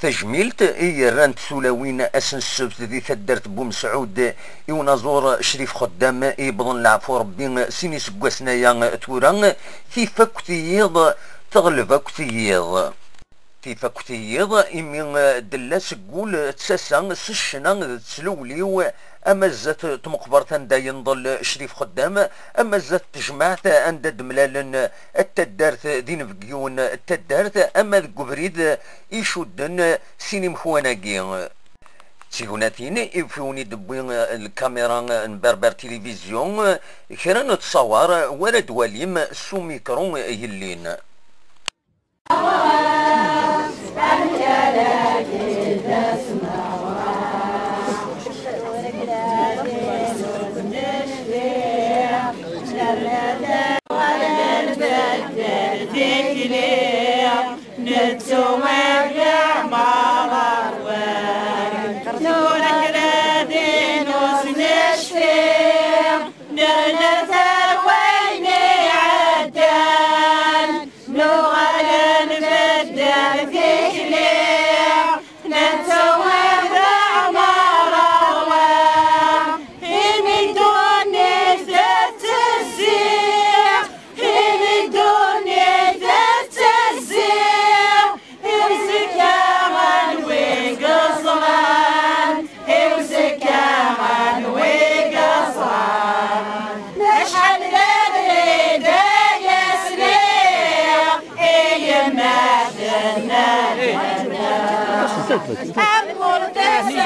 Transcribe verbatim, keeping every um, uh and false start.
Tajmilt i yerrant tulawin ass n ssebt di taddart n Bumesɛud i unaẓur Crif Xeddam i yewwḍen leɛfu Rebbi sin iseggasen aya tura, tif akk tiyiḍ teɣleb akk tiyiḍ. Tif akk tiyiḍ imi d-tella seg wul d tasa s ccna d tlewliw, ama zdat tmeqbert anda yenḍel Crif Xeddam, ama zdat tejmaɛt anda d-mlalen at taddart d inebgiwen n taddart, ama deg ubrid icudden sin imekwan-agi. D tignatin i wen-id-tewwi lkamira n Berber Télévision, kra n ttṣawar wara d-twalim s umikru yellin. Nettu ad yeɛmer ṛṛwal, tura kra din ur s-necfi, nerna-t ar wayen iɛeddan, nuɣal nbeddel tikli, nettu ad yeɛmer ṛṛwal, imi ddunit tettezzi, imi ddunit tettezzi, i uzekka n wi yeẓran, i uzekka n wi yeẓran. Acḥal d abrid ay asliɣ i yemma tenna. Amur tasa.